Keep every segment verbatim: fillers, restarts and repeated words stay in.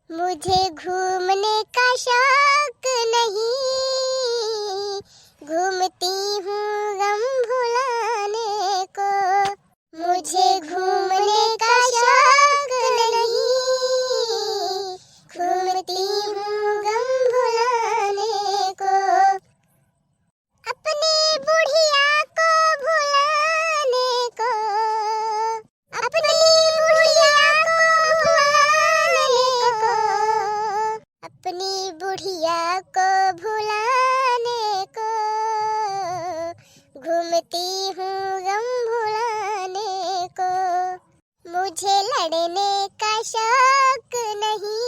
मुझे घूमने का शौक नहीं, घूमती हूँ गम भुलाने को। मुझे घूमने का शौक नहीं, घूमती हूँ गम भुलाने को। अपनी बुढ़िया को भुलाने को, अपनी बुढ़िया को भुलाने को, अपनी बुढ़िया को भुलाने को, घूमती हूँ गम भुलाने को। मुझे लड़ने का शौक नहीं,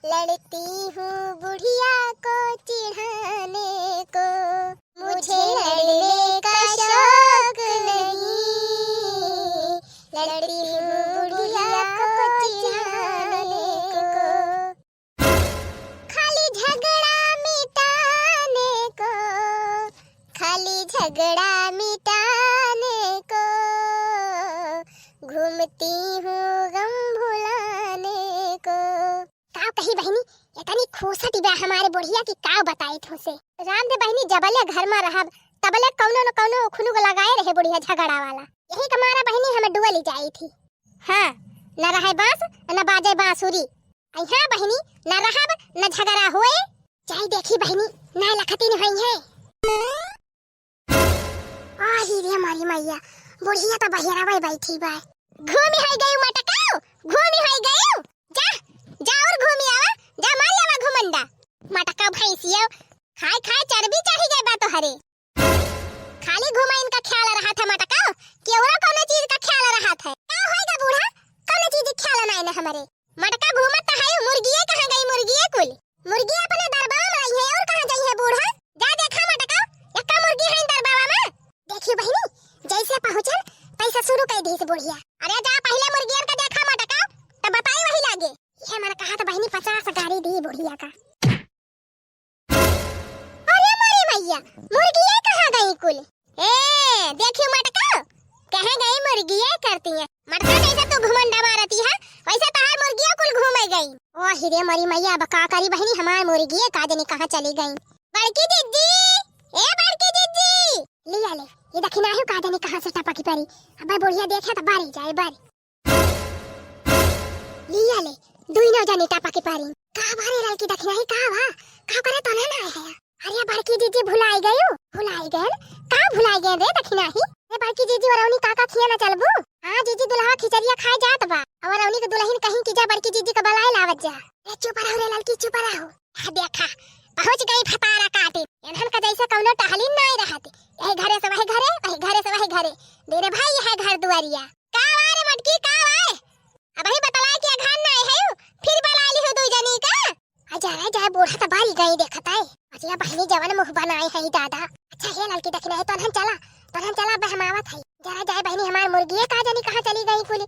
लड़ती हूँ बुढ़िया को चिढ़ाने को। मुझे लड़ने का शौक नहीं, लड़ती हूँ बुढ़िया को चिढ़ाने को। खाली झगड़ा मिटाने को, खाली झगड़ा मिटाने को, घूमती हूँ गम भुलाने को। काव कही बहिनी, इतनी खूसटी बा हमारे बुढ़िया की काव बताई तुमसे। राम दे बहिनी, जबले घर मा रहब, तबले कौनो न कौनो उखनुग लगाए रहे बुढ़िया झगड़ा वाला। यही के मारा बहिनी हमें डुअली जाई थी। हाँ, न रहे बाँस, न बाजे बाँसुरी। अइहाँ बहिनी, न रहब, न झगड़ा होए। जाई देखी बहिनी, ना लखती न होई है। आही रे मारी मैया, बुढ़िया तो बहिरवा बैठी बा। घूमी होई गई मटकाऊ, घूमी होई गई। जा, जा और घूमी आवा, जा मारी आवा घुमंडा। मटकाऊ भैंसियो, खाए खाए चर्बी चढ़ी गई बा तोहरे। खाली घुमाइन का ख्याल रहत है मटकाऊ, कि औरो कौनो चीज का ख्याल रहत है? का होइगा बूढ़ा, कौनो चीज ख्याल नाई न हमरे। मटका घूमत त है, मुर्गिये कहाँ गई, मुर्गिये कुल? मुर्गी अपने दरबावा में आई है, और कहाँ जाई है बूढ़ा? जा देखा मटकाऊ, एक्का मुर्गी है दरबावा में। देखियो बहिनी, जैसे पहुँचन, तैसे शुरू कर दी बुढ़िया। अरे जा पहले मुर्गियन का देखा मटकाऊ, तब बताई वही लागे। ये मन कहा तो बहिनी पचास गारी दी बुढ़िया का। अरे मोरी मैया, मुर्गिया कहाँ गई कुल? ए, देखियो मटका, कहाँ गई मुर्गिया करती है। मटका जैसे तू घुमंडा मारती है, वैसे तहार मुर्गिया कुल घूमे गई। ओ हिरे मोरी मैया, अब का करी बहिनी, हमार मुर्गिया का जानी कहाँ चली गई। बड़की जिज्जी, ए बड़की जिज्जी। लिया ले, ये दखिनाही का जानी कहाँ से टपकी परी। अब बुढ़िया देखे तो बारी जाए बारी। लिया ले, दुइनो जनी टपकी पारी। का बारे ललकी दखिनाही का बा? का करे तोने ना आया? अरे बड़की जिज्जी भुलाई गयू? भुलाई गयन? का भुलाई गयन रे दखिनाही? रे बड़की जिज्जी वरौनी का का खिया ना चलबू? हाँ जिज्जी दुल्हवा खिचड़िया खाए जात बा। और वरौनी के दुल्हन कहीं की जा बड़की जिज्जी का बलाए लावत जा। रे चुप रहो रे ललकी चुप रहो। हाँ देखा, पहुँच गई फतारा काटे। इन्हन का जैसे कौनो टहलिन नाई रहती। यही घरे से वही घरे, वही घरे से वही घरे। दे रे भाई यह घर दुआरिया। का वा रे मटकी, का वा? अबही बतलाए कि अघान ना आए है, फिर बलाए लिहो दुई जनी का। आ जा रे, जा, बूढ़ा त बारी गई देखत है। अरे बहिनी, जवन मुँह बनाए है दादा। अच्छा हे ललकी दखिनाही, तोनहन चला, तोनहन चला, अब हम आवत है। जरा जाए बहिनी, हमार मुर्गिये का जानी कहाँ चली गई कुली।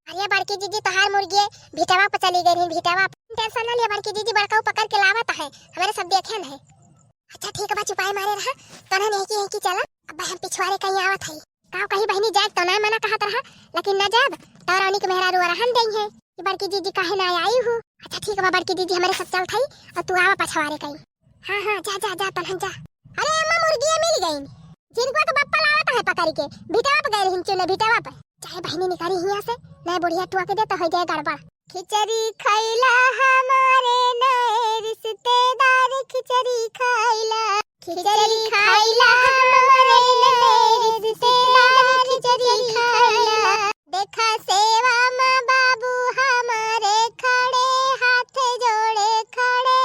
अरे बड़की जिज्जी, तोहार मुर्गिये भिटवा पे चली गई रही, भिटवा पे। टेंशन ना लिया बड़की जिज्जी, बड़का पकड़ के लावत है, हमारे सब देखे न है। अच्छा ठीक बा, चुपाए मारे रहा, तोनहन यही की, यही की चला, अब हम पिछवारे कहीं आवत है। का कही बहिनी, जाए तो ना मना कहत रहा, लेकिन ना जाब, तोरा उन्हीं के मेहरारू रहन देई है कि बड़की जिज्जी काहे ना आई हूँ। अच्छा ठीक बा बड़की जिज्जी, हमरे सब चलत हई और तू आवा पछवारे कहीं। हाँ हाँ, जा जा जा, तनहन जा। अरे अम्मा, मुर्गिया मिल गई, जिनको तो बप्पा लावत है पकड़ के, भिटवा पे गए रहिन चुने, भिटवा पे। चाहे बहिनी निकली हियाँ से, नहीं बुढ़िया टोक दे तो हो जाए गड़बड़। खिचड़ी खैला हमारे नए रिश्तेदार, खिचड़ी खैला, खिचड़ी खैला हमारे नए रिश्तेदार, खिचड़ी खैला। देखा सेवा मा बाबू हमारे खड़े, हाथ जोड़े खड़े।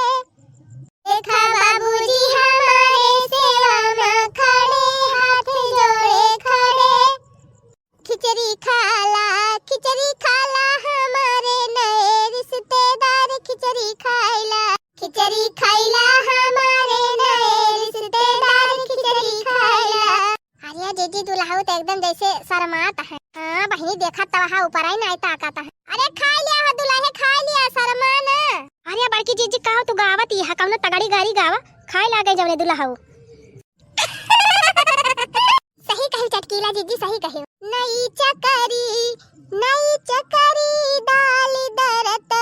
देखा बाबूजी हमारे सेवा मा खड़े, हाथ जोड़े खड़े। खिचड़ी खाला, खिचड़ी खाला हमारे नए रिश्तेदार, खिचड़ी खाइला, खिचड़ी खाइला हमारे नए रिश्तेदार, खिचड़ी खाइला। अरे जिज्जी, दुल्हाऊ तो एकदम जैसे शर्मात है। हाँ बहिनी, देखा तो वहाँ ऊपर ही नहीं ताकत है। अरे खाई लिया हो दुल्हे, खाई लिया, शर्मा ना। अरे बड़की जिज्जी, का हो तू गावत ही है, कौनो तगड़ी गारी गावा, खाए लागे जौने दुल्हाऊ। सही कही चटकीला जिज्जी, सही कही। नई चकरी, नई चकरी डाली दरत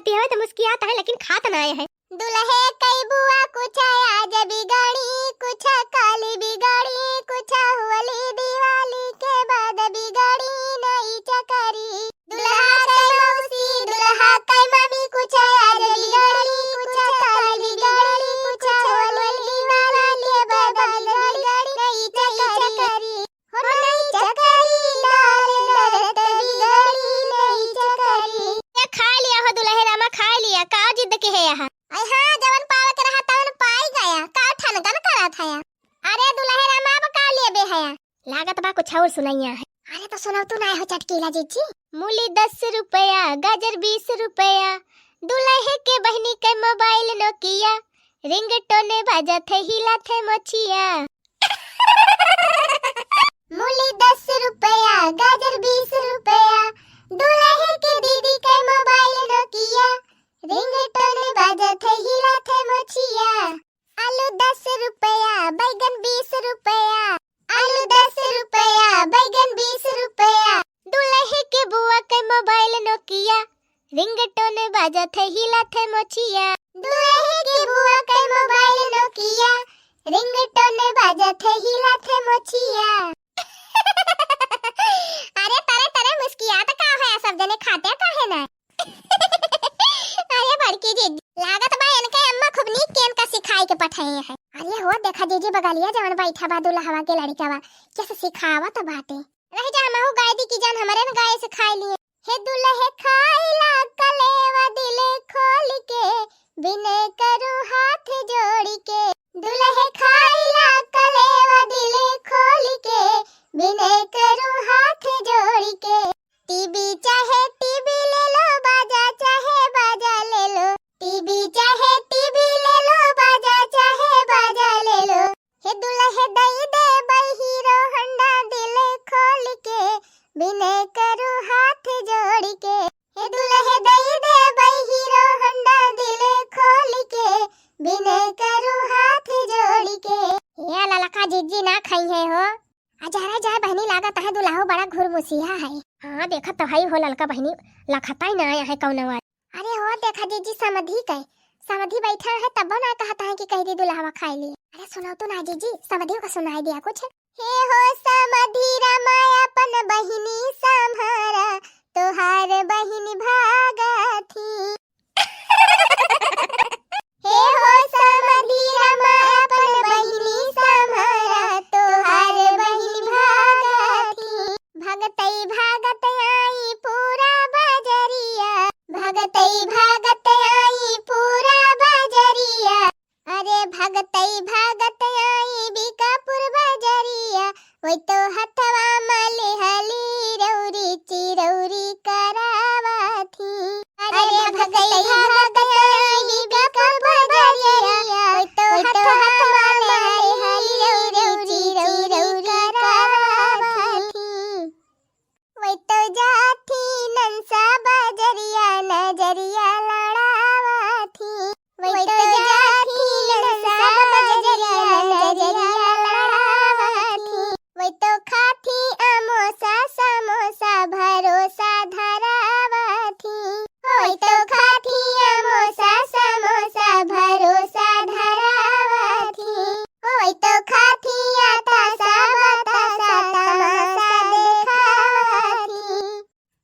पियवे त मुस्कियात है, लेकिन खात नाय है। दुलहे कई बुआ कुछ आज बिगड़ी, कुछ काली बिगड़ी, कुछ होली दिवाली के बाद बिगड़ी नई चकरी। दुलहा कई मौसी, दुलहा कई मामी, कुछ आज बिगड़ी, कुछ काली बिगड़ी, कुछ होली दिवाली के बाद बिगड़ी नई चकरी। हो नई चकरी, दाल दरत बिगड़ी नई चकरी। ए, खाय लिया हो दुलहे रामा, खाय लिया, का जिद के है यहाँ? अरे हाँ, जवन पावे के रहा तवन पाई गया, का ठनगन करत है? अरे दुलहे रामा, अब का लेबे है? लागत बा कुछ और सुनैया है। अरे तो सुनौतू ना हो चटकीला जीजी। मूली दस रुपया, गाजर बीस रुपया, दुलहे के बहिनी के मोबाइल नोकिया, रिंगटोन बाजत है, हिलत है मोछिया। मूली दस रुपया, गाजर बीस रुपया, दुलहे के दीदी के मोबाइल नोकिया, रिंगटोन बाजत है, हिलत है मोछिया। आलू दस रुपया, बैगन बीस रुपया, आलू दस रुपया, बैगन बीस रुपया, दुलहे के बुआ के मोबाइल नोकिया, रिंगटोन बाजत है, हिलत है मोछिया। दुलहे के बुआ के मोबाइल नोकिया, रिंगटोन बाजत है, हिलत है मोछिया। अरे तरे तरे मुस्कियात का है, सब जने खाते काहे ना? अरे बड़की जीजी, लागत बा इनके अम्मा खूब नीक के इनका सिखाई के पठाई है। अरे हो देखा जीजी बगलिया जवन बैठा बा दुलहवा के लड़िका बा, कैसे सिखावत बाटे। रह जा, हमहू गाय दी की जान, हमरे न गाय से खाई लिए। हे दुलहे खाइला कलेवा दिल खोल के, बिनय करू हाथ जोड़ के। दुलहे खाइला कलेवा दिल खोल के, बिनय करू हाथ जोड़ के। टीवी चाहे टीवी ले लो, बाजा चाहे बाजा ले लो। टीवी चाहे टीवी ले लो, बाजा चाहे बाजा ले लो। हे दुलहे दई दे हीरो होंडा दिल खोल के, बिनय करू हाथ जोड़ के। हे दुलहे दई दे हीरो होंडा दिल खोल के, बिनय करू हाथ जोड़ के। ये ललका जीजी ना खाई है हो। आ जा रे जा बहिनी, लागत है दुलहो बड़ा घुरमुसिया है। हाँ, देखत तो हई हो ललका बहिनी, लखता ही ना आया है कौनो वाली। अरे हो देखा जीजी समधी के, समधी बैठा है तब ना कहता है कि कह दी दुलहवा खाई ली। अरे सुनौतू ना जीजी, समधी का सुनाई दिया कुछ। हे हो समधी रमा अपन बहिनी सम्हारा, तोहार बहिनी भागत ही। हे हो समधी रमा अपन बहिनी सम्हारा, तोहार बहिनी भागत ही। भगतई भागत आई पूरा बजरिया, भगतई भागत आई पूरा बजरिया। अरे भगतई भागत आई बीकापुर बजरिया, वही तो हथवा मा लेहली रौरी चिरौरी करावत ही। अरे भगतई भागत आई बीकापुर बजरिया, वही तो हथवा मा लेहली रौरी चिरौरी करावत ही। वही तो जाथी ननसा बजरिया, नजरिया लड़ावत ही। वही तो जाथी ननसा बजरिया, नजरिया लड़ावत ही। वही तो खाथी अमोसा समोसा, भरोसा धरावत ही। वही तो खाथी अमोसा समोसा, भरोसा धरावत ही। वही तो खाथी आता सा बतासा, तमासा देखावत ही।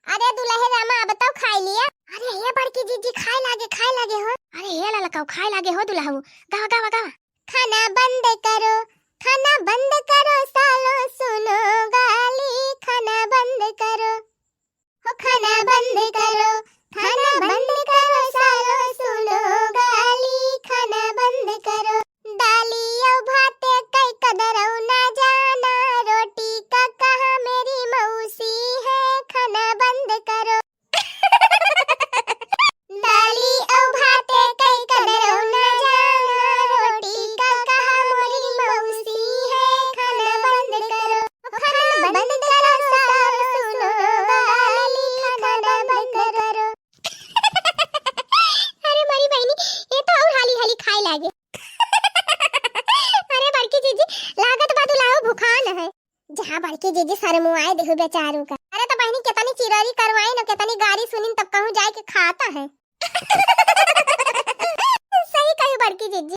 अरे दुलहे रामा, अब तो खाई लिया। अरे हे बड़की जीजी, खाए लागे, खाए लागे हो। अरे हे ललकाऊ, खाए लागे हो दुलहू। गावा, गावा, गावा। खाना बंद करो, खाना बंद करो सालो, सुनो गाली, खाना बंद करो। हो खाना बंद करो, खाना बंद करो सालो, सुनो गाली, खाना बंद करो। दाली अउ भाते कई कदरौ ना जाना, रोटी का कहा मेरी मौसी है, खाना बंद करो। दाली अउ भाते कई कदरौ ना जाना, रोटी का कहा मोरी मौसी है, खाना बंद करो। खाना बंद करो सालो, सुनो गाली, खाना बंद करो। अरे मोरी बहिनी, ये तो और हाली हाली खाए लागे। अरे बड़की जीजी, लागत बा दुलहू भुखान है। जहाँ बड़की जीजी शर्मुआए देहु बेचारू का। अरे तो बहिनी, केतनी चिरौरी करवाइन, केतनी गारी सुनिन, तब कहूँ जाए के खाता है। सही कही बड़की जीजी।